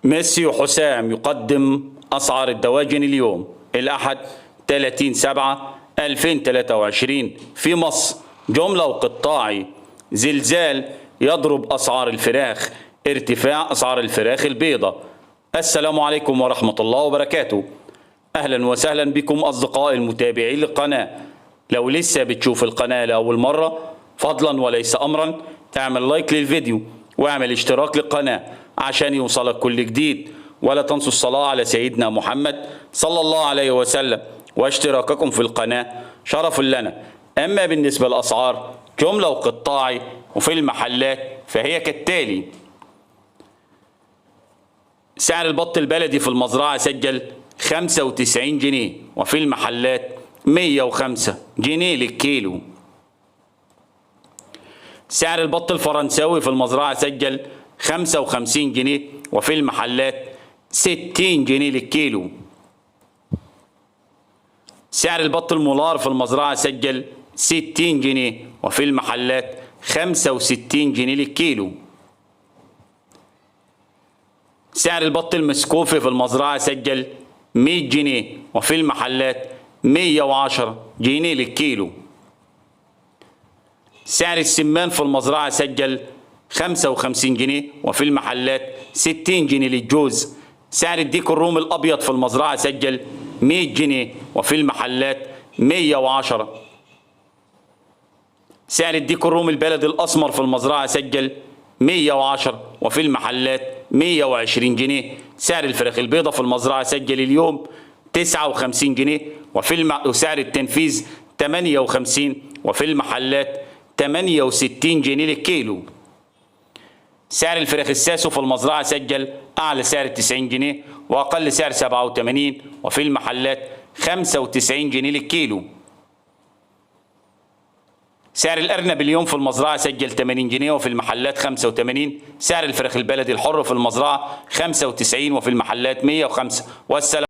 ميسي حسام يقدم أسعار الدواجن اليوم الأحد 30/7/2023 في مصر، جملة وقطاعي. زلزال يضرب أسعار الفراخ، ارتفاع أسعار الفراخ البيضة. السلام عليكم ورحمة الله وبركاته. أهلا وسهلا بكم أصدقائي المتابعين للقناة. لو لسه بتشوف القناة لأول مرة، فضلا وليس أمرا اعمل لايك للفيديو واعمل اشتراك للقناة عشان يوصلك كل جديد، ولا تنسوا الصلاة على سيدنا محمد صلى الله عليه وسلم، واشتراككم في القناة شرف لنا. أما بالنسبة للأسعار جملة وقطاعي وفي المحلات فهي كالتالي: سعر البط البلدي في المزرعة سجل 95 جنيه، وفي المحلات 105 جنيه للكيلو. سعر البط الفرنساوي في المزرعة سجل 55 جنيه، وفي المحلات 60 جنيه للكيلو. سعر البط المولار في المزرعة سجل 60 جنيه، وفي المحلات 65 جنيه للكيلو. سعر البط المسكوفي في المزرعة سجل 100 جنيه، وفي المحلات 110 جنيه للكيلو. سعر السمان في المزرعة سجل 55 جنيه، وفي المحلات 60 جنيه للجوز. سعر الديك الرومي الأبيض في المزرعة سجل 100 جنيه، وفي المحلات 110. سعر الديك الرومي البلدي الأسمر في المزرعة سجل 110، وفي المحلات 120 جنيه. سعر الفراخ البيضة في المزرعة سجل اليوم 59 جنيه، وسعر التنفيذ 58، وفي المحلات 68 جنيه للكيلو. سعر الفراخ الساسو في المزرعة سجل أعلى سعر 90 جنيه، وأقل سعر 87، وفي المحلات 95 جنيه للكيلو. سعر الأرنب اليوم في المزرعة سجل 80 جنيه، وفي المحلات 85. سعر الفراخ البلدي الحر في المزرعة 95، وفي المحلات 105. والسلام.